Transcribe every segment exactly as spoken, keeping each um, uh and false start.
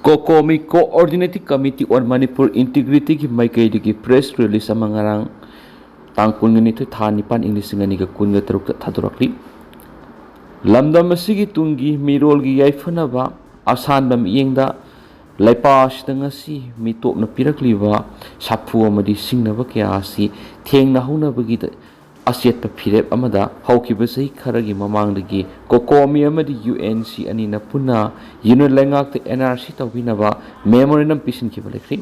ꯀꯣꯀꯣꯃꯤ Coordinating Committee on Manipur Integrityꯒꯤ ꯃꯥꯏꯀꯩꯗꯒꯤ press release ꯑꯃ ꯉꯔꯥꯡ ꯇꯥꯡ ꯀꯨꯟꯒ ꯅꯤꯊꯣꯏ ꯊꯥ ꯅꯤꯄꯥꯟ ꯏꯪ ꯂꯤꯁꯤꯡ ꯑꯅꯤꯒ ꯀꯨꯟꯒ ꯇꯔꯨꯛꯇ ꯊꯥꯗꯣꯔꯛꯂꯤ꯫ ꯂꯝꯗꯝ ꯑꯁꯤꯒꯤ ꯇꯨꯡꯒꯤ ꯃꯤꯔꯣꯜꯒꯤ ꯌꯥꯏꯐꯅꯕ ꯑꯁꯥꯟꯕ ꯃꯤꯠꯌꯦꯡꯗ ꯂꯩꯄꯥꯛ ꯑꯁꯤꯗ ꯉꯁꯤ ꯃꯤꯇꯣꯞꯅ ꯄꯤꯔꯛꯂꯤꯕ ꯁꯥꯐꯨ ꯑꯃꯗꯤ ꯁꯤꯡꯅꯕ ꯀꯌꯥ ꯑꯁꯤ ꯊꯦꯡꯅꯍꯧꯅꯕꯒꯤꯗ ꯑꯆꯦꯠꯄ ꯐꯤꯔꯦꯞ ꯑꯃꯗ ꯍꯧꯈꯤꯕ ꯆꯍꯤ ꯈꯔꯒꯤ ꯃꯃꯥꯡꯗꯒꯤ ꯀꯣꯀꯣꯃꯤ ꯑꯃꯗꯤ UNC ꯑꯅꯤꯅ ꯄꯨꯟꯅ Union ꯂꯩꯉꯥꯛꯇ NRC ꯇꯧꯕꯤꯅꯕ memorandum ꯄꯤꯁꯤꯟꯈꯤꯕ ꯂꯩꯈ꯭ꯔꯤ꯫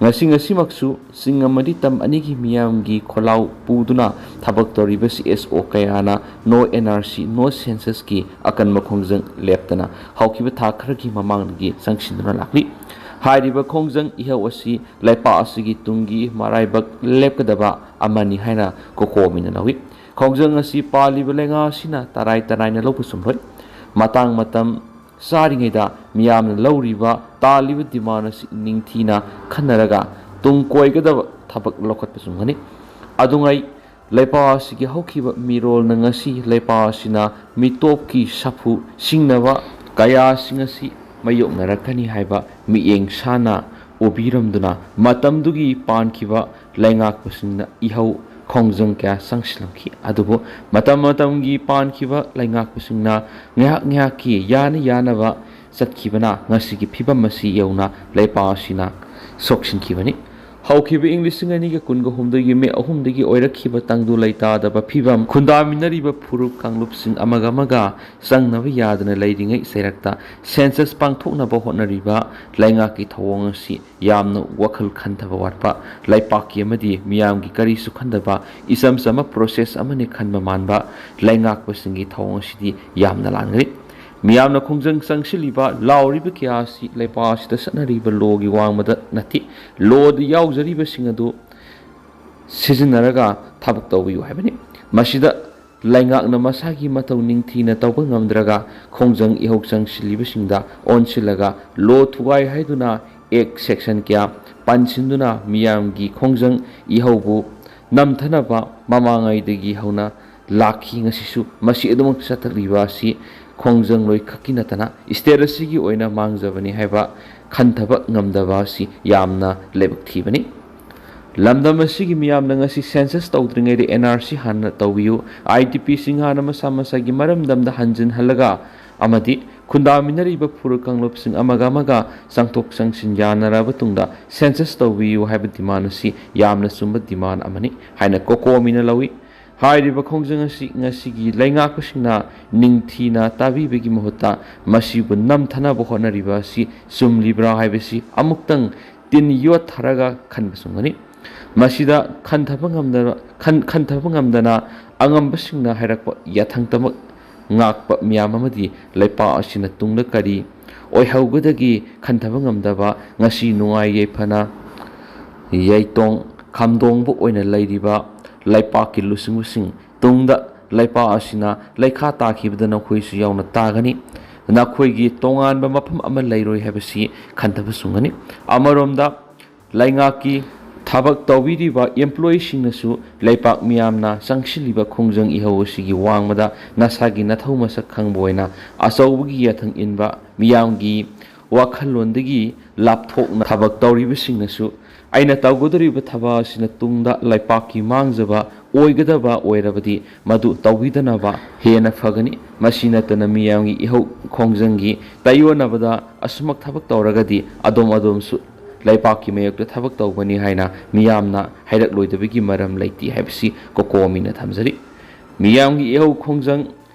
ꯉꯁꯤ ꯉꯁꯤꯃꯛꯁꯨ ꯆꯤꯡ ꯑꯃꯗꯤ ꯇꯝ ꯑꯅꯤꯒꯤ ꯃꯤꯌꯥꯝꯒꯤ ꯈꯣꯜꯂꯥꯎ ꯄꯨꯗꯨꯅ ꯊꯕꯛ ꯇꯧꯔꯤꯕ CSO ꯀꯌꯥꯅ No NRC, No Censusꯀꯤ ꯑꯀꯟꯕ ꯈꯣꯡꯖꯪ ꯂꯦꯞꯇꯅ ꯍꯧꯈꯤꯕ ꯊꯥ ꯈꯔꯒꯤ ꯃꯃꯥꯡꯗꯒꯤ ꯆꯪꯁꯤꯟꯗꯨꯅ ꯂꯥꯛꯂꯤ꯫ ꯍꯥꯏꯔꯤꯕ ꯈꯣꯡꯖꯪ ꯏꯍꯧ ꯑꯁꯤ ꯂꯩꯄꯥꯛ ꯑꯁꯤꯒꯤ ꯇꯨꯡꯒꯤ ꯃꯔꯥꯏꯕꯛ ꯂꯦꯞꯀꯗꯕ ꯑꯃꯅꯤ ꯍꯥꯏꯅ ꯀꯣꯀꯣꯃꯤꯅ ꯂꯧꯏ꯫ ꯈꯣꯡꯖꯪ ꯑꯁꯤ ꯄꯥꯜꯂꯤꯕ ꯂꯩꯉꯥꯛ ꯑꯁꯤꯅ ꯇꯔꯥꯏ ꯇꯔꯥꯏꯅ ꯂꯧꯕ ꯆꯨꯝꯂꯣꯏ꯫ ꯃꯇꯥꯡ ꯃꯇꯝ ꯆꯥꯔꯤꯉꯩꯗ ꯃꯤꯌꯥꯝꯅ ꯂꯧꯔꯤꯕ, ꯇꯥꯜꯂꯤꯕ demand ꯑꯁꯤ ꯅꯤꯡꯊꯤꯅ ꯈꯟꯅꯔꯒ ꯇꯨꯡ ꯀꯣꯏꯒꯗꯕ ꯊꯕꯛ ꯂꯧꯈꯠꯄ ꯆꯨꯝꯒꯅꯤ꯫ ꯑꯗꯨꯉꯩ ꯂꯩꯄꯥꯛ ꯑꯁꯤꯒꯤ ꯍꯧꯈꯤꯕ ꯃꯤꯔꯣꯜꯅ ꯉꯁꯤ ꯂꯩꯄꯥꯛ ꯑꯁꯤꯅ ꯃꯤꯇꯣꯞꯀꯤ ꯁꯥꯐꯨ ꯁꯤꯡꯅꯕ ꯀꯌꯥꯁꯤꯡ ꯑꯁꯤ ꯃꯥꯌꯣꯛꯅꯔꯛꯀꯅꯤ ꯍꯥꯏꯕ ꯃꯤꯠꯌꯦꯡ ꯁꯥꯅ ꯎꯕꯤꯔꯝꯗꯨꯅ ꯃꯇꯝꯗꯨꯒꯤ ꯄꯥꯟꯈꯤꯕ ꯂꯩꯉꯥꯛꯄꯁꯤꯡꯅ ꯏꯍꯧ ꯈꯣꯡꯖꯪ ꯀꯌꯥ ꯆꯪꯁꯤꯜꯂꯝꯈꯤ꯫ ꯑꯗꯨꯕꯨ ꯃꯇꯝ ꯃꯇꯝꯒꯤ ꯄꯥꯟꯈꯤꯕ ꯂꯩꯉꯥꯛꯄꯁꯤꯡꯅ ꯉꯥꯏꯍꯥꯛ ꯉꯥꯏꯍꯥꯛꯀꯤ ꯌꯥꯅ ꯌꯥꯅꯕ ꯆꯠꯈꯤꯕꯅ ꯉꯁꯤꯒꯤ ꯐꯤꯕꯝ ꯑꯁꯤ ꯌꯧꯅ ꯂꯩꯄꯥꯛ ꯑꯁꯤꯅ ꯁꯣꯛꯁꯤꯟꯈꯤꯕꯅꯤ꯫ ꯍꯧꯈꯤꯕ ꯏꯪ ꯂꯤꯁꯤꯡ ꯑꯅꯤꯒ ꯀꯨꯟꯒ ꯍꯨꯝꯗꯣꯏꯒꯤ ꯃꯦ ꯑꯍꯨꯝꯗꯒꯤ ꯑꯣꯏꯔꯛꯈꯤꯕ ꯇꯪꯗꯨ ꯂꯩꯇꯥꯗꯕ ꯐꯤꯕꯝ, ꯈꯨꯟꯗꯥꯃꯤꯟꯅꯔꯤꯕ ꯐꯨꯔꯨꯞ ꯀꯥꯡꯂꯨꯞꯁꯤꯡ ꯑꯃꯒ ꯑꯃꯒ ꯆꯪꯅꯕ ꯌꯥꯗꯅ ꯂꯩꯔꯤꯉꯩ ꯆꯩꯔꯛꯇ census ꯄꯥꯡꯊꯣꯛꯅꯕ ꯍꯣꯠꯅꯔꯤꯕ ꯂꯩꯉꯥꯛꯀꯤ ꯊꯧꯑꯣꯡ ꯑꯁꯤ ꯌꯥꯝꯅ ꯋꯥꯈꯜ ꯈꯟꯊꯕ ꯋꯥꯠꯄ, ꯂꯩꯄꯥꯛꯀꯤ ꯑꯃꯗꯤ ꯃꯤꯌꯥꯝꯒꯤ ꯀꯔꯤꯁꯨ ꯈꯟꯗꯕ ꯏꯆꯝ ꯆꯝꯕ process ꯑꯃꯅꯤ ꯈꯟꯕ ꯃꯥꯟꯕ ꯂꯩꯉꯥꯛꯄꯁꯤꯡꯒꯤ ꯊꯧꯑꯣꯡ ꯑꯁꯤꯗꯤ ꯌꯥꯝꯅ ꯂꯥꯟꯒꯅꯤ꯫ ꯃꯤꯌꯥꯝꯅ ꯈꯣꯡꯖꯪ ꯆꯪꯁꯤꯜꯂꯤꯕ, ꯂꯥꯎꯔꯤꯕ ꯀꯌꯥ ꯑꯁꯤ ꯂꯩꯄꯥꯛ ꯑꯁꯤꯗ ꯆꯠꯅꯔꯤꯕ lawꯒꯤ ꯋꯥꯡꯃꯗ ꯅꯠꯇꯦ꯫ Lawꯗ ꯌꯥꯎꯖꯔꯤꯕꯁꯤꯡ ꯑꯗꯨ ꯁꯤꯖꯤꯟꯅꯔꯒ ꯊꯕꯛ ꯇꯧꯕꯤꯌꯨ ꯍꯥꯏꯕꯅꯤ꯫ ꯃꯁꯤꯗ ꯂꯩꯉꯥꯛꯅ ꯃꯁꯥꯒꯤ ꯃꯊꯧ ꯅꯤꯡꯊꯤꯅ ꯇꯧꯕ ꯉꯝꯗ꯭ꯔꯒ ꯈꯣꯡꯖꯪ ꯏꯍꯧ ꯆꯪꯁꯤꯜꯂꯤꯕꯁꯤꯡꯗ ꯑꯣꯟꯁꯤꯜꯂꯒ law ꯊꯨꯒꯥꯏ ꯍꯥꯏꯗꯨꯅ act section ꯀꯌꯥ ꯄꯟꯁꯤꯟꯗꯨꯅ ꯃꯤꯌꯥꯝꯒꯤ ꯈꯣꯡꯖꯪ ꯏꯍꯧꯕꯨ ꯅꯝꯊꯅꯕ ꯃꯃꯥꯡꯉꯩꯗꯒꯤ ꯍꯧꯅ ꯂꯥꯛꯈꯤ꯫ ꯉꯁꯤꯁꯨ ꯃꯁꯤ ꯑꯗꯨꯃꯛ ꯆꯠꯊꯔꯤꯕ ꯑꯁꯤ ꯈꯣꯡꯖꯪꯂꯣꯏ ꯈꯛꯀꯤ ꯅꯠꯇꯅ state ꯑꯁꯤꯒꯤ ꯑꯣꯏꯅ ꯃꯥꯡꯖꯕꯅꯤ ꯍꯥꯏꯕ ꯈꯟꯊꯕ ꯉꯝꯗꯕ ꯑꯁꯤ ꯌꯥꯝꯅ ꯂꯥꯏꯕꯛ ꯊꯤꯕꯅꯤ꯫ ꯂꯝꯗꯝ ꯑꯁꯤꯒꯤ ꯃꯤꯌꯥꯝꯅ ꯉꯁꯤ census ꯇꯧꯗ꯭ꯔꯤꯉꯩꯗ N R C ꯍꯥꯟꯅ ꯇꯧꯕꯤꯌꯨ, I D P ꯁꯤꯡ ꯍꯥꯟꯅ ꯃꯁꯥ ꯃꯁꯥꯒꯤ ꯃꯔꯝꯗꯝꯗ ꯍꯟꯖꯤꯟꯍꯜꯂꯒ ꯑꯃꯗꯤ ꯈꯨꯟꯗꯥꯃꯤꯟꯅꯔꯤꯕ ꯐꯨꯔꯨꯞ ꯀꯥꯡꯂꯨꯞꯁꯤꯡ ꯑꯃꯒ ꯑꯃꯒ ꯆꯪꯊꯣꯛ ꯆꯪꯁꯤꯟ ꯌꯥꯅꯔꯕ ꯇꯨꯡꯗ census ꯇꯧꯕꯤꯌꯨ ꯍꯥꯏꯕ demand ꯑꯁꯤ ꯌꯥꯝꯅ ꯆꯨꯝꯕ demand ꯑꯃꯅꯤ ꯍꯥꯏꯅ COCOMIꯅ ꯂꯧꯏ꯫ ꯍꯥꯏꯔꯤꯕ ꯈꯣꯡꯖꯪ ꯑꯁꯤ ꯉꯁꯤꯒꯤ ꯂꯩꯉꯥꯛꯄꯁꯤꯡꯅ ꯅꯤꯡꯊꯤꯅ ꯇꯥꯕꯤꯕꯒꯤ ꯃꯍꯨꯠꯇ ꯃꯁꯤꯕꯨ ꯅꯝꯊꯅꯕ ꯍꯣꯠꯅꯔꯤꯕ ꯑꯁꯤ ꯆꯨꯝꯂꯤꯕ꯭ꯔꯥ ꯍꯥꯏꯕꯁꯤ ꯑꯃꯨꯛꯇꯪ ꯇꯤꯟ ꯌꯣꯠꯊꯔꯒ ꯈꯟꯕ ꯆꯨꯝꯒꯅꯤ꯫ ꯃꯁꯤꯗ ꯈꯟꯊꯕ ꯉꯝꯗꯅ, ꯈꯟ-, ꯈꯟꯊꯕ ꯉꯝꯗꯅ ꯑꯉꯝꯕꯁꯤꯡꯅ ꯍꯥꯏꯔꯛꯄ ꯌꯥꯊꯪꯇꯃꯛ ꯉꯥꯛꯄ ꯃꯤꯌꯥꯝ ꯑꯃꯗꯤ ꯂꯩꯄꯥꯛ ꯑꯁꯤꯅ ꯇꯨꯡꯗ ꯀꯔꯤ ꯑꯣꯏꯍꯧꯒꯗꯒꯦ ꯈꯟꯊꯕ ꯉꯝꯗꯕ ꯉꯁꯤ ꯅꯨꯡꯉꯥꯏ ꯌꯥꯏꯐꯅ ꯌꯩꯇꯣꯡ ꯈꯥꯝꯗꯣꯡꯕ ꯑꯣꯏꯅ ꯂꯩꯔꯤꯕ ꯂꯩꯄꯥꯛꯀꯤ ꯂꯨꯆꯤꯡꯕꯁꯤꯡ ꯇꯨꯡꯗ ꯂꯩꯄꯥꯛ ꯑꯁꯤꯅ ꯂꯩꯈꯥ ꯇꯥꯈꯤꯕꯗ ꯅꯈꯣꯏꯁꯨ ꯌꯥꯎꯅ ꯇꯥꯒꯅꯤ꯫ ꯅꯈꯣꯏꯒꯤ ꯇꯣꯉꯥꯟꯕ ꯃꯐꯝ ꯑꯃ ꯂꯩꯔꯣꯏ ꯍꯥꯏꯕꯁꯤ ꯈꯟꯊꯕ ꯆꯨꯝꯒꯅꯤ꯫ ꯑꯃꯔꯣꯝꯗ ꯂꯩꯉꯥꯛꯀꯤ ꯊꯕꯛ ꯇꯧꯕꯤꯔꯤꯕ employeeꯁꯤꯡꯅꯁꯨ ꯂꯩꯄꯥꯛ ꯃꯤꯌꯥꯝꯅ ꯆꯪꯁꯤꯜꯂꯤꯕ ꯈꯣꯡꯖꯪ ꯏꯍꯧ ꯑꯁꯤꯒꯤ ꯋꯥꯡꯃꯗ ꯅꯁꯥꯒꯤ ꯅꯊꯧ ꯃꯁꯛ ꯈꯪꯕ ꯑꯣꯏꯅ ꯑꯆꯧꯕꯒꯤ ꯌꯥꯊꯪ ꯏꯟꯕ, ꯃꯤꯌꯥꯝꯒꯤ ꯋꯥꯈꯜꯂꯣꯟꯗꯒꯤ ꯂꯥꯞꯊꯣꯛꯅ ꯊꯕꯛ ꯇꯧꯔꯤꯕꯁꯤꯡꯅꯁꯨ ꯑꯩꯅ ꯇꯧꯒꯗꯧꯔꯤꯕ ꯊꯕꯛ ꯑꯁꯤꯅ ꯇꯨꯡꯗ ꯂꯩꯄꯥꯛꯀꯤ ꯃꯥꯡꯖꯕ ꯑꯣꯏꯒꯗꯕ ꯑꯣꯏꯔꯕꯗꯤ ꯃꯗꯨ ꯇꯧꯕꯤꯗꯅꯕ ꯍꯦꯟꯅ ꯐꯒꯅꯤ꯫ ꯃꯁꯤ ꯅꯠꯇꯅ ꯃꯤꯌꯥꯝꯒꯤ ꯏꯍꯧ ꯈꯣꯡꯖꯪꯒꯤ ꯇꯥꯏꯑꯣꯟꯅꯕꯗ ꯑꯁꯨꯃꯛ ꯊꯕꯛ ꯇꯧꯔꯒꯗꯤ ꯑꯗꯣꯝ ꯑꯗꯣꯝꯁꯨ ꯂꯩꯄꯥꯛꯀꯤ ꯃꯥꯌꯣꯛꯇ ꯊꯕꯛ ꯇꯧꯕꯅꯤ ꯍꯥꯏꯅ ꯃꯤꯌꯥꯝꯅ ꯍꯥꯏꯔꯛꯂꯣꯏꯗꯕꯒꯤ ꯃꯔꯝ ꯂꯩꯇꯦ ꯍꯥꯏꯕꯁꯤ COCOMIꯅ ꯊꯝꯖꯔꯤ꯫ ꯃꯤꯌꯥꯝꯒꯤ ꯏꯍꯧ ꯈꯣꯡꯖꯪ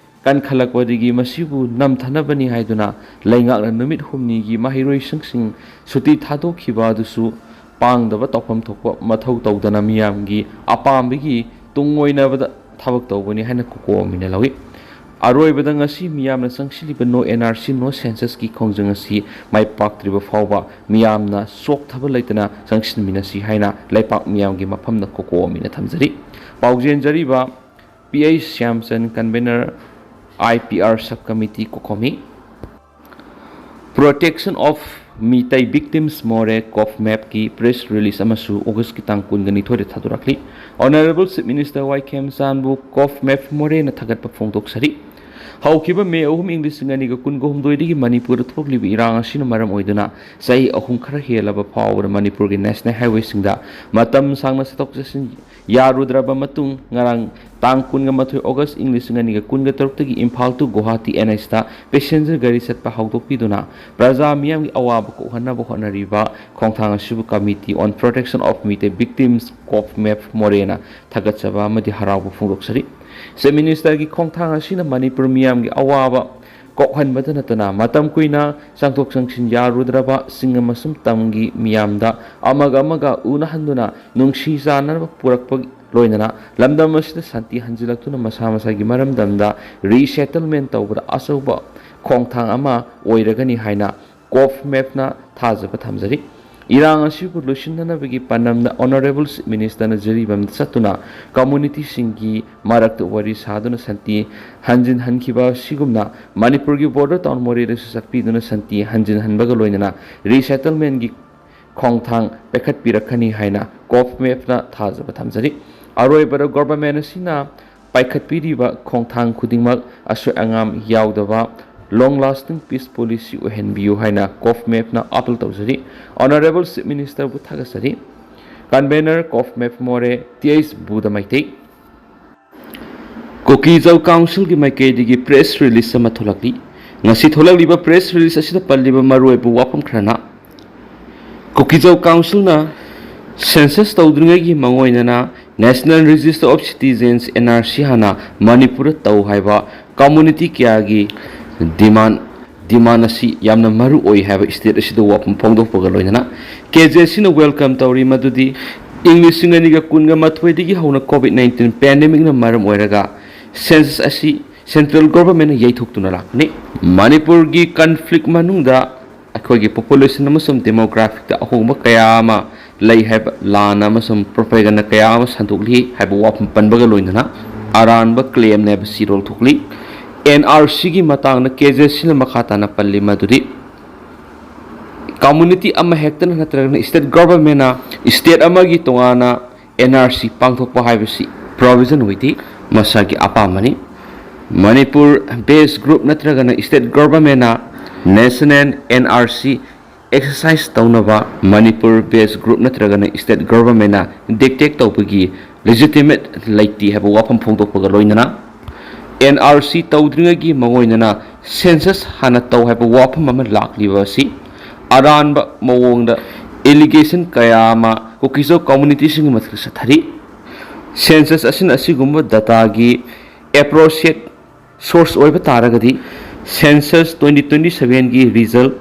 ꯀꯟꯈꯠꯂꯛꯄꯗꯒꯤ ꯃꯁꯤꯕꯨ ꯅꯝꯊꯅꯕꯅꯤ ꯍꯥꯏꯗꯨꯅ ꯂꯩꯉꯥꯛꯅ ꯅꯨꯃꯤꯠ ꯍꯨꯝꯅꯤꯒꯤ ꯃꯍꯩꯔꯣꯏꯁꯤꯡꯁꯤꯡ ꯁꯨꯇꯤ ꯊꯥꯗꯣꯛꯈꯤꯕ ꯑꯗꯨꯁꯨ ꯄꯥꯡꯗꯕ ꯇꯧꯐꯝ ꯊꯣꯛꯄ ꯃꯊꯧ ꯇꯧꯗꯅ ꯃꯤꯌꯥꯝꯒꯤ ꯑꯄꯥꯝꯕꯒꯤ ꯇꯨꯡꯑꯣꯏꯅꯕꯗ ꯊꯕꯛ ꯇꯧꯕꯅꯤ ꯍꯥꯏꯅ COCOMIꯅ ꯂꯧꯏ꯫ ꯑꯔꯣꯏꯕꯗ ꯉꯁꯤ ꯃꯤꯌꯥꯝꯅ ꯆꯪꯁꯤꯜꯂꯤꯕ No N R C No Censusꯀꯤ ꯈꯣꯡꯖꯪ ꯑꯁꯤ ꯃꯥꯏ ꯄꯥꯛꯇ꯭ꯔꯤꯕ ꯐꯥꯎꯕ ꯃꯤꯌꯥꯝꯅ ꯆꯣꯛꯊꯕ ꯂꯩꯇꯅ ꯆꯪꯁꯤꯟꯃꯤꯟꯅꯁꯤ ꯍꯥꯏꯅ ꯂꯩꯄꯥꯛ ꯃꯤꯌꯥꯝꯒꯤ ꯃꯐꯝꯗ COCOMIꯅ ꯊꯝꯖꯔꯤ꯫ ꯄꯥꯎꯖꯦꯟꯖꯔꯤꯕ P H Shyamchand, Convener, I P R Sub Committee, COCOMI꯫ Protection of Meitei Victims More, COVMAPꯀꯤ press release ꯑꯃꯁꯨ Augustꯀꯤ ꯇꯥꯡ ꯀꯨꯟꯒ ꯅꯤꯊꯣꯏꯗ ꯊꯥꯗꯣꯔꯛꯂꯤ꯫ Honourable Chief Minister ꯋꯥꯏꯈꯦꯝꯆꯥꯟꯕꯨ COVMAP Moreꯅ ꯊꯥꯒꯠꯄ ꯐꯣꯡꯗꯣꯛꯆꯔꯤ꯫ ꯍꯧꯈꯤꯕ ꯃꯦ ꯑꯍꯨꯝ, ꯏꯪ ꯂꯤꯁꯤꯡ ꯑꯅꯤꯒ ꯀꯨꯟꯒ ꯍꯨꯝꯗꯣꯏꯗꯒꯤ ꯃꯅꯤꯄꯨꯔꯗ ꯊꯣꯛꯂꯤꯕ ꯏꯔꯥꯡ ꯑꯁꯤꯅ ꯃꯔꯝ ꯑꯣꯏꯗꯨꯅ ꯆꯍꯤ ꯑꯍꯨꯝ ꯈꯔ ꯍꯦꯜꯂꯕ ꯐꯥꯎꯕꯗ ꯃꯅꯤꯄꯨꯔꯒꯤ ꯅꯦꯁꯅꯦꯜ ꯍꯥꯏꯋꯦꯁꯤꯡꯗ ꯃꯇꯝ ꯁꯥꯡꯅ ꯆꯠꯊꯣꯛ ꯆꯠꯁꯤꯟ ꯌꯥꯔꯨꯗ꯭ꯔꯕ ꯃꯇꯨꯡ, ꯉꯔꯥꯡ ꯇꯥꯡ ꯀꯨꯟꯒ ꯃꯥꯊꯣꯏ ꯑꯣꯒꯁ, ꯏꯪ ꯂꯤꯁꯤꯡ ꯑꯅꯤꯒ ꯀꯨꯟꯒ ꯇꯔꯨꯛꯇꯒꯤ ꯏꯝꯐꯥꯜ to ꯒꯨꯋꯥꯍꯥꯇꯤ ꯑꯦꯟ ꯑꯩꯆꯇ ꯄꯦꯁꯦꯟꯖꯔ ꯒꯥꯔꯤ ꯆꯠꯄ ꯍꯧꯗꯣꯛꯄꯤꯗꯨꯅ ꯄ꯭ꯔꯖꯥ ꯃꯤꯌꯥꯝꯒꯤ ꯑꯋꯥꯕ ꯀꯣꯛꯍꯟꯅꯕ ꯍꯣꯠꯅꯔꯤꯕ ꯈꯣꯡꯊꯥꯡ ꯑꯁꯤꯕꯨ Committee on Protection of Meitei Victims, ꯀꯣꯞꯃꯦꯞ ꯃꯣꯔꯦꯅ ꯊꯥꯒꯠꯆꯕ ꯑꯃꯗꯤ ꯍꯔꯥꯎꯕ ꯐꯣꯡꯗꯣꯛꯆꯔꯤ꯫ ꯆꯤꯐ ꯃꯤꯅꯤꯁꯇꯔꯒꯤ ꯈꯣꯡꯊꯥꯡ ꯑꯁꯤꯅ ꯃꯅꯤꯄꯨꯔ ꯃꯤꯌꯥꯝꯒꯤ ꯑꯋꯥꯕ ꯀꯣꯛꯍꯟꯕꯇ ꯅꯠꯇꯅ ꯃꯇꯝ ꯀꯨꯏꯅ ꯆꯪꯊꯣꯛ ꯆꯪꯁꯤꯟ ꯌꯥꯔꯨꯗ꯭ꯔꯕ ꯆꯤꯡ ꯑꯃꯁꯨꯡ ꯇꯝꯒꯤ ꯃꯤꯌꯥꯝꯗ ꯑꯃꯒ ꯑꯃꯒ ꯎꯅꯍꯟꯗꯨꯅ ꯅꯨꯡꯁꯤ ꯆꯥꯟꯅꯕ ꯄꯨꯔꯛꯄ ꯂꯣꯏꯅꯅ ꯂꯝꯗꯝ ꯑꯁꯤꯗ ꯁꯥꯟꯇꯤ ꯍꯟꯖꯤꯜꯂꯛꯇꯨꯅ ꯃꯁꯥ ꯃꯁꯥꯒꯤ ꯃꯔꯝꯗꯝꯗ ꯔꯤꯁꯦꯇꯜꯃꯦꯟ ꯇꯧꯕꯗ ꯑꯆꯧꯕ ꯈꯣꯡꯊꯥꯡ ꯑꯃ ꯑꯣꯏꯔꯒꯅꯤ ꯍꯥꯏꯅ ꯀꯣꯞꯃꯦꯞꯅ ꯊꯥꯖꯕ ꯊꯝꯖꯔꯤ꯫ ꯏꯔꯥꯡ ꯑꯁꯤꯕꯨ ꯂꯣꯏꯁꯤꯟꯅꯅꯕꯒꯤ ꯄꯥꯟꯗꯝꯗ ꯑꯣꯅꯔꯦꯕꯜ ꯆꯤꯐ ꯃꯤꯅꯤꯁꯇꯔꯅ ꯖꯤꯔꯤꯕꯥꯝꯗ ꯆꯠꯇꯨꯅ ꯀꯝꯃꯨꯅꯤꯇꯤꯁꯤꯡꯒꯤ ꯃꯔꯛꯇ ꯋꯥꯔꯤ ꯁꯥꯗꯨꯅ ꯁꯥꯟꯇꯤ ꯍꯟꯖꯤꯟꯍꯟꯈꯤꯕ ꯑꯁꯤꯒꯨꯝꯅ ꯃꯅꯤꯄꯨꯔꯒꯤ ꯕꯣꯔꯗꯔ ꯇꯥꯎꯟ ꯃꯣꯔꯦꯗꯁꯨ ꯆꯠꯄꯤꯗꯨꯅ ꯁꯥꯟꯇꯤ ꯍꯟꯖꯤꯟꯍꯟꯕꯒ ꯂꯣꯏꯅꯅ ꯔꯤꯁꯦꯇꯜꯃꯦꯟꯒꯤ ꯈꯣꯡꯊꯥꯡ ꯄꯥꯏꯈꯠꯄꯤꯔꯛꯀꯅꯤ ꯍꯥꯏꯅ ꯀꯣꯞꯃꯦꯞꯅ ꯊꯥꯖꯕ ꯊꯝꯖꯔꯤ꯫ ꯑꯔꯣꯏꯕꯗ ꯒꯣꯚꯔꯟꯃꯦꯟ ꯑꯁꯤꯅ ꯄꯥꯏꯈꯠꯄꯤꯔꯤꯕ ꯈꯣꯡꯊꯥꯡ ꯈꯨꯗꯤꯡꯃꯛ ꯑꯁꯣꯏ ꯑꯉꯥꯝ ꯌꯥꯎꯗꯕ long lasting peace policy ꯑꯣꯏꯍꯟꯕꯤꯌꯨ ꯍꯥꯏꯅ ꯀꯣꯞꯃꯦꯞꯅ ꯑꯥꯄꯤꯜ ꯇꯧꯖꯔꯤ꯫ ꯑꯣꯅꯔꯦꯕꯜ ꯆꯤꯐ ꯃꯤꯅꯤꯁꯇꯔꯕꯨ ꯊꯥꯒꯠꯆꯔꯤ꯫ ꯀꯟꯚꯦꯅꯔ ꯀꯣꯞꯃꯦꯞ ꯃꯣꯔꯦ, ꯇꯤ ꯑꯩꯆ ꯕꯨꯙ ꯃꯩꯇꯩ꯫ ꯀꯨꯀꯤꯖꯧ ꯀꯥꯎꯟꯁꯤꯜꯒꯤ ꯃꯥꯏꯀꯩꯗꯒꯤ ꯄ꯭ꯔꯦꯁ ꯔꯤꯂꯤꯁ ꯑꯃ ꯊꯣꯛꯂꯛꯂꯤ꯫ ꯉꯁꯤ ꯊꯣꯛꯂꯛꯂꯤꯕ ꯄ꯭ꯔꯦꯁ ꯔꯤꯂꯤꯁ ꯑꯁꯤꯗ ꯄꯜꯂꯤꯕ ꯃꯔꯨꯑꯣꯏꯕ ꯋꯥꯐꯝ ꯈꯔꯅ, ꯀꯨꯀꯤꯖꯧ ꯀꯥꯎꯟꯁꯤꯜꯅ ꯁꯦꯟꯁꯁ ꯇꯧꯗ꯭ꯔꯤꯉꯩꯒꯤ ꯃꯥꯡꯑꯣꯏꯅꯅ National Register of Citizens, N R C, ꯍꯥꯟꯅ ꯃꯅꯤꯄꯨꯔꯗ ꯇꯧ ꯍꯥꯏꯕ ꯀꯝꯃꯨꯅꯤꯇꯤ ꯀꯌꯥꯒꯤ ꯗꯤꯃꯥꯟ, ꯗꯤꯃꯥꯟ ꯑꯁꯤ ꯌꯥꯝꯅ ꯃꯔꯨ ꯑꯣꯏ ꯍꯥꯏꯕ ꯁ꯭ꯇꯦꯠ ꯑꯁꯤꯗ ꯋꯥꯐꯝ ꯐꯣꯡꯗꯣꯛꯄꯒ ꯂꯣꯏꯅꯅ ꯀꯦ ꯖꯦ ꯁꯤꯅ ꯋꯦꯜꯀꯝ ꯇꯧꯔꯤ, ꯃꯗꯨꯗꯤ ꯏꯪ ꯂꯤꯁꯤꯡ ꯑꯅꯤꯒ ꯀꯨꯟꯒ ꯃꯥꯊꯣꯏꯗꯒꯤ ꯍꯧꯅ ꯀꯣꯚꯤꯗ ꯅꯥꯏꯟꯇꯤꯟ ꯄꯦꯟꯗꯦꯃꯤꯛꯅ ꯃꯔꯝ ꯑꯣꯏꯔꯒ ꯁꯦꯟꯁꯁ ꯑꯁꯤ ꯁꯦꯟꯇ꯭ꯔꯦꯜ ꯒꯣꯚꯔꯟꯃꯦꯟꯠꯅ ꯌꯩꯊꯣꯛꯇꯨꯅ ꯂꯥꯛꯄꯅꯤ꯫ ꯃꯅꯤꯄꯨꯔꯒꯤ ꯀꯟꯐ꯭ꯂꯤꯛ ꯃꯅꯨꯡꯗ ꯑꯩꯈꯣꯏꯒꯤ ꯄꯣꯄꯨꯂꯦꯁꯟ ꯑꯃꯁꯨꯡ ꯗꯦꯃꯣꯒ꯭ꯔꯥꯐꯤꯛꯇ ꯑꯍꯣꯡꯕ ꯀꯌꯥ ꯑꯃ ꯂꯩ ꯍꯥꯏꯕ ꯂꯥꯟ ꯑꯃꯁꯨꯡ ꯄ꯭ꯔꯣꯄꯦꯒꯟꯗꯥ ꯀꯌꯥ ꯑꯃ ꯁꯟꯗꯣꯛꯂꯤ ꯍꯥꯏꯕ ꯋꯥꯐꯝ ꯄꯟꯕꯒ ꯂꯣꯏꯅꯅ ꯑꯔꯥꯟꯕ ꯀ꯭ꯂꯦꯝꯅꯦ ꯍꯥꯏꯕ ꯁꯤꯔꯣꯜ ꯊꯣꯛꯂꯤ꯫ ꯑꯦꯟ ꯑꯥꯔ ꯁꯤꯒꯤ ꯃꯇꯥꯡꯗ ꯀꯦ ꯖꯦ ꯁꯤꯅ ꯃꯈꯥ ꯇꯥꯅ ꯄꯜꯂꯤ, ꯃꯗꯨꯗꯤ ꯀꯝꯃꯨꯅꯤꯇꯤ ꯑꯃꯍꯦꯛꯇꯅ ꯅꯠꯇ꯭ꯔꯒꯅ ꯁ꯭ꯇꯦꯠ ꯒꯣꯚꯔꯟꯃꯦꯟꯠꯅ ꯁ꯭ꯇꯦꯠ ꯑꯃꯒꯤ ꯇꯣꯉꯥꯟꯅ ꯑꯦꯟ ꯑꯥꯔ ꯁꯤ ꯄꯥꯡꯊꯣꯛꯄ ꯍꯥꯏꯕꯁꯤ ꯄ꯭ꯔꯣꯚꯤꯖꯟ ꯑꯣꯏꯗꯦ, ꯃꯁꯥꯒꯤ ꯑꯄꯥꯝꯕꯅꯤ꯫ Manipur based group ꯅꯠꯇ꯭ꯔꯒꯅ state government ꯅ national N R C exercise ꯇꯧꯅꯕ Manipur based group ꯅꯠꯇ꯭ꯔꯒꯅ state government ꯅ dictate ꯇꯧꯕꯒꯤ legitimate ꯂꯩꯇꯦ ꯍꯥꯏꯕ ꯋꯥꯐꯝ ꯐꯣꯡꯗꯣꯛꯄꯒ ꯂꯣꯏꯅꯅ N R C ꯇꯧꯗ꯭ꯔꯤꯉꯩꯒꯤ ꯃꯉꯣꯏꯅꯅ census ꯍꯥꯟꯅ ꯇꯧ ꯍꯥꯏꯕ ꯋꯥꯐꯝ ꯑꯃ ꯂꯥꯛꯂꯤꯕ ꯑꯁꯤ ꯑꯔꯥꯟꯕ ꯃꯑꯣꯡꯗ allegation ꯀꯌꯥ ꯑꯃ ꯀꯨꯀꯤꯖꯣ community ꯁꯤꯡꯒꯤ ꯃꯊꯛꯇ ꯆꯠꯊꯔꯤ꯫ Census ꯑꯁꯤꯅ ꯑꯁꯤꯒꯨꯝꯕ data ꯒꯤ appropriate source ꯑꯣꯏꯕ ꯇꯥꯔꯒꯗꯤ, census twenty twenty seven ꯒꯤ result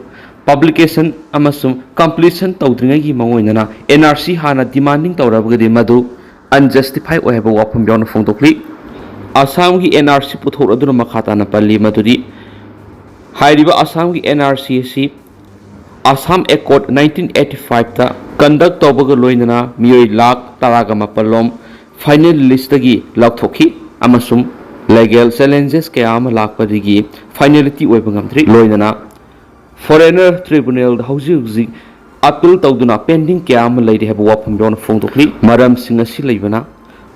publication ꯑꯃꯁꯨꯡ completion ꯇꯧꯗ꯭ꯔꯤꯉꯩꯒꯤ ꯃꯉꯣꯏꯅꯅ N R C ꯍꯥꯟꯅ demanding ꯇꯧꯔꯕꯒꯗꯤ ꯃꯗꯨ unjustify ꯑꯣꯏ ꯍꯥꯏꯕ ꯋꯥꯐꯝ ꯌꯥꯎꯅ ꯐꯣꯡꯗꯣꯛꯂꯤ꯫ ꯑꯁꯥꯝꯒꯤ N R C ꯄꯨꯊꯣꯛꯂꯗꯨꯅ ꯃꯈꯥ ꯇꯥꯅ ꯄꯜꯂꯤ ꯃꯗꯨꯗꯤ, ꯍꯥꯏꯔꯤꯕ ꯑꯁꯥꯝꯒꯤ N R C ꯑꯁꯤ Assam Accord nineteen eighty five ꯇ conduct ꯇꯧꯕꯒ ꯂꯣꯏꯅꯅ ꯃꯤꯑꯣꯏ ꯂꯥꯈ ꯇꯔꯥꯒ ꯃꯥꯄꯜ ꯂꯣꯝ final list ꯇꯒꯤ ꯂꯧꯊꯣꯛꯈꯤ ꯑꯃꯁꯨꯡ legal challenges ꯀꯌꯥ ꯑꯃ ꯂꯥꯛꯄꯗꯒꯤ finality ꯑꯣꯏꯕ ꯉꯝꯗ꯭ꯔꯤ꯫ ꯂꯣꯏꯅꯅ foreigner tribunal ꯗ ꯍꯧꯖꯤꯛ ꯍꯧꯖꯤꯛ appeal ꯇꯧꯗꯨꯅ pending ꯀꯌꯥ ꯑꯃ ꯂꯩꯔꯤ ꯍꯥꯏꯕ ꯋꯥꯐꯝ ꯌꯥꯎꯅ ꯐꯣꯡꯗꯣꯛꯂꯤ꯫ ꯃꯔꯝꯁꯤꯡ ꯑꯁꯤ ꯂꯩꯕꯅ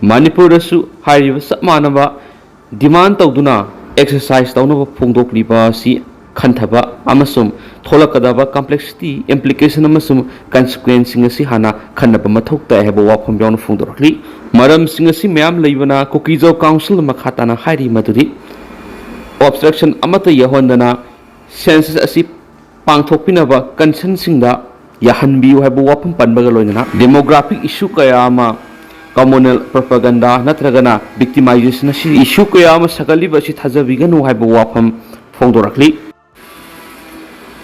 ꯃꯅꯤꯄꯨꯔꯗꯁꯨ ꯍꯥꯏꯔꯤꯕ ꯆꯞ ꯃꯥꯟꯅꯕ demand ꯇꯧꯗꯨꯅ exercise ꯇꯧꯅꯕ ꯐꯣꯡꯗꯣꯛꯂꯤꯕ ꯑꯁꯤ ꯈꯟꯊꯕ ꯑꯃꯁꯨꯡ ꯊꯣꯛꯂꯛꯀꯗꯕ complexity, implication ꯑꯃꯁꯨꯡ consequence ꯁꯤꯡ ꯑꯁꯤ ꯍꯥꯟꯅ ꯈꯟꯅꯕ ꯃꯊꯧ ꯇꯥꯏ ꯍꯥꯏꯕ ꯋꯥꯐꯝ ꯌꯥꯎꯅ ꯐꯣꯡꯗꯣꯔꯛꯂꯤ꯫ ꯃꯔꯝꯁꯤꯡ ꯑꯁꯤ ꯃꯌꯥꯝ ꯂꯩꯕꯅ ꯀꯨꯀꯤꯖꯣ council ꯅ ꯃꯈꯥ ꯇꯥꯅ ꯍꯥꯏꯔꯤ ꯃꯗꯨꯗꯤ obstruction ꯑꯃꯠꯇ ꯌꯥꯎꯍꯟꯗꯅ census ꯑꯁꯤ ꯄꯥꯡꯊꯣꯛꯄꯤꯅꯕ concern ꯁꯤꯡꯗ ꯌꯥꯍꯟꯕꯤꯌꯨ ꯍꯥꯏꯕ ꯋꯥꯐꯝ ꯄꯟꯕꯒ ꯂꯣꯏꯅꯅ demographic issue ꯀꯌꯥ ꯑꯃ communal propaganda ꯅꯠꯇ꯭ꯔꯒꯅ victimization ꯑꯁꯤ issue ꯀꯌꯥ ꯑꯃ ꯁꯥꯒꯠꯂꯤꯕ ꯑꯁꯤ ꯊꯥꯖꯕꯤꯒꯅꯨ ꯍꯥꯏꯕ ꯋꯥꯐꯝ ꯐꯣꯡꯗꯣꯔꯛꯂꯤ꯫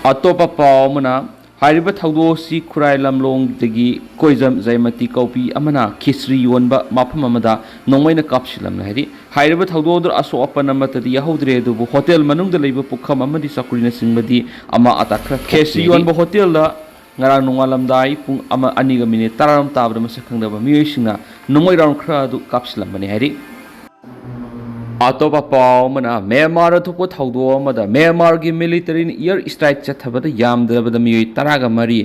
ꯑꯇꯣꯞꯄ ꯄꯥꯎ ꯑꯃꯅ, ꯍꯥꯏꯔꯤꯕ ꯊꯧꯗꯣꯛ ꯑꯁꯤ ꯈꯨꯔꯥꯏ ꯂꯝꯂꯣꯡꯗꯒꯤ ꯀꯣꯏꯖꯝ ꯖꯌꯃꯇꯤ ꯀꯧꯕꯤ ꯑꯃꯅ ꯈꯦꯆ꯭ꯔꯤ ꯌꯣꯟꯕ ꯃꯐꯝ ꯑꯃꯗ ꯅꯣꯡꯃꯩꯅ ꯀꯥꯞꯁꯤꯜꯂꯝꯂꯦ ꯍꯥꯏꯔꯤ꯫ ꯍꯥꯏꯔꯤꯕ ꯊꯧꯗꯣꯛ ꯑꯗꯨ ꯑꯁꯣꯛ ꯑꯄꯟ ꯑꯃꯠꯇꯗꯤ ꯌꯥꯎꯍꯧꯗ꯭ꯔꯦ, ꯑꯗꯨꯕꯨ ꯍꯣꯇꯦꯜ ꯃꯅꯨꯡꯗ ꯂꯩꯕ ꯄꯨꯈꯝ ꯑꯃꯗꯤ ꯆꯧꯀ꯭ꯔꯤꯅꯆꯤꯡꯕꯗꯤ ꯑꯃ ꯑꯇꯥ ꯈꯔ ꯈꯦꯆ꯭ꯔꯤ ꯊꯣꯛꯂꯦ꯫ ꯌꯣꯟꯕ ꯍꯣꯇꯦꯜꯗ ꯉꯔꯥꯡ ꯅꯣꯡꯉꯥꯜꯂꯝꯗꯥꯏ ꯄꯨꯡ ꯑꯃ, ꯑꯅꯤꯒ ꯃꯤꯅꯤꯠ ꯇꯔꯥꯔꯣꯝ ꯇꯥꯕꯗ ꯃꯁꯛ ꯈꯪꯗꯕ ꯃꯤꯑꯣꯏꯁꯤꯡꯅ ꯅꯣꯡꯃꯩ ꯔꯥꯎꯟ ꯈꯔ ꯑꯗꯨ ꯀꯥꯞꯁꯤꯜꯂꯝꯕꯅꯤ ꯍꯥꯏꯔꯤ꯫ ꯑꯇꯣꯞꯄ ꯄꯥꯎ ꯑꯃꯅ, ꯃ꯭ꯌꯥꯟꯃꯥꯔꯗ ꯊꯣꯛꯄ ꯊꯧꯗꯣꯛ ꯑꯃꯗ ꯃ꯭ꯌꯥꯟꯃꯥꯔꯒꯤ military ꯅ air strike ꯆꯠꯊꯕꯗ ꯌꯥꯝꯗ꯭ꯔꯕꯗ ꯃꯤꯑꯣꯏ ꯇꯔꯥꯒ ꯃꯔꯤ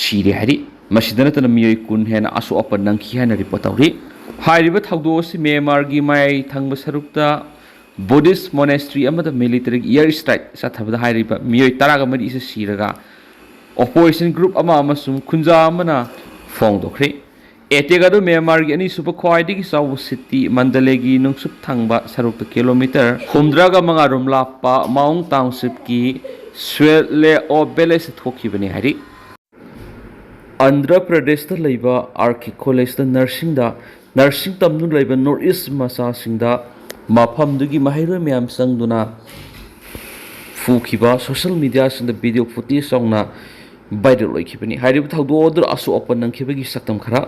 ꯁꯤꯔꯦ ꯍꯥꯏꯔꯤ꯫ ꯃꯁꯤꯗ ꯅꯠꯇꯅ ꯃꯤꯑꯣꯏ ꯀꯨꯟ ꯍꯦꯟꯅ ꯑꯁꯣꯛ ꯑꯄꯟ ꯅꯪꯈꯤ ꯍꯥꯏꯅ report ꯇꯧꯔꯤ꯫ ꯍꯥꯏꯔꯤꯕ ꯊꯧꯗꯣꯛ ꯑꯁꯤ ꯃ꯭ꯌꯥꯟꯃꯥꯔꯒꯤ ꯃꯌꯥꯏ ꯊꯪꯕ ꯁꯔꯨꯛꯇ Buddhist monastery ꯑꯃꯗ military air strike ꯆꯠꯊꯕꯗ ꯍꯥꯏꯔꯤꯕ ꯃꯤꯑꯣꯏ ꯇꯔꯥꯒ ꯃꯔꯤ ꯑꯁꯤ ꯁꯤꯔꯒ opposition group ꯑꯃ ꯑꯃꯁꯨꯡ ꯈꯨꯟꯖꯥ ꯑꯃꯅ ꯐꯣꯡꯗꯣꯛꯈ꯭ꯔꯤ꯫ Attack ꯑꯗꯨ ꯃ꯭ꯌꯥꯟꯃꯥꯔꯒꯤ ꯑꯅꯤꯁꯨꯕ ꯈ꯭ꯋꯥꯏꯗꯒꯤ ꯆꯥꯎꯕ city ꯃꯟꯗꯂꯦꯒꯤ ꯅꯨꯡꯆꯨꯞ ꯊꯪꯕ ꯁꯔꯨꯛꯇ ꯀꯤꯂꯣꯃꯤꯇꯔ ꯍꯨꯝꯗ꯭ꯔꯥꯒ ꯃꯉꯥ ꯔꯣꯝ ꯂꯥꯞꯄ ꯃꯥꯎꯡ townshipꯀꯤ ꯁ꯭ꯋꯦꯠꯂꯦꯑꯣ villageꯇ ꯊꯣꯛꯈꯤꯕꯅꯤ ꯍꯥꯏꯔꯤ꯫ ꯑꯟꯙ꯭ꯔ ꯄ꯭ꯔꯗꯦꯁꯇ ꯂꯩꯕ ꯑꯥꯔ ꯀꯦ ꯀꯣꯂꯦꯖꯇ ꯅꯔꯁꯤꯡꯗ ꯅꯔꯁꯤꯡ ꯇꯝꯗꯨꯅ ꯂꯩꯕ North East ꯃꯆꯥꯁꯤꯡꯗ ꯃꯐꯝꯗꯨꯒꯤ ꯃꯍꯩꯔꯣꯏ ꯃꯌꯥꯝ ꯆꯪꯗꯨꯅ ꯐꯨꯈꯤꯕ social mediaꯁꯤꯡꯗ video footage ꯆꯥꯎꯅ viral ꯑꯣꯏꯈꯤꯕꯅꯤ꯫ ꯍꯥꯏꯔꯤꯕ ꯊꯧꯗꯣꯛ ꯑꯗꯨꯗ ꯑꯁꯣꯛ ꯑꯄꯟ ꯅꯪꯈꯤꯕꯒꯤ ꯁꯛꯇꯝ ꯈꯔ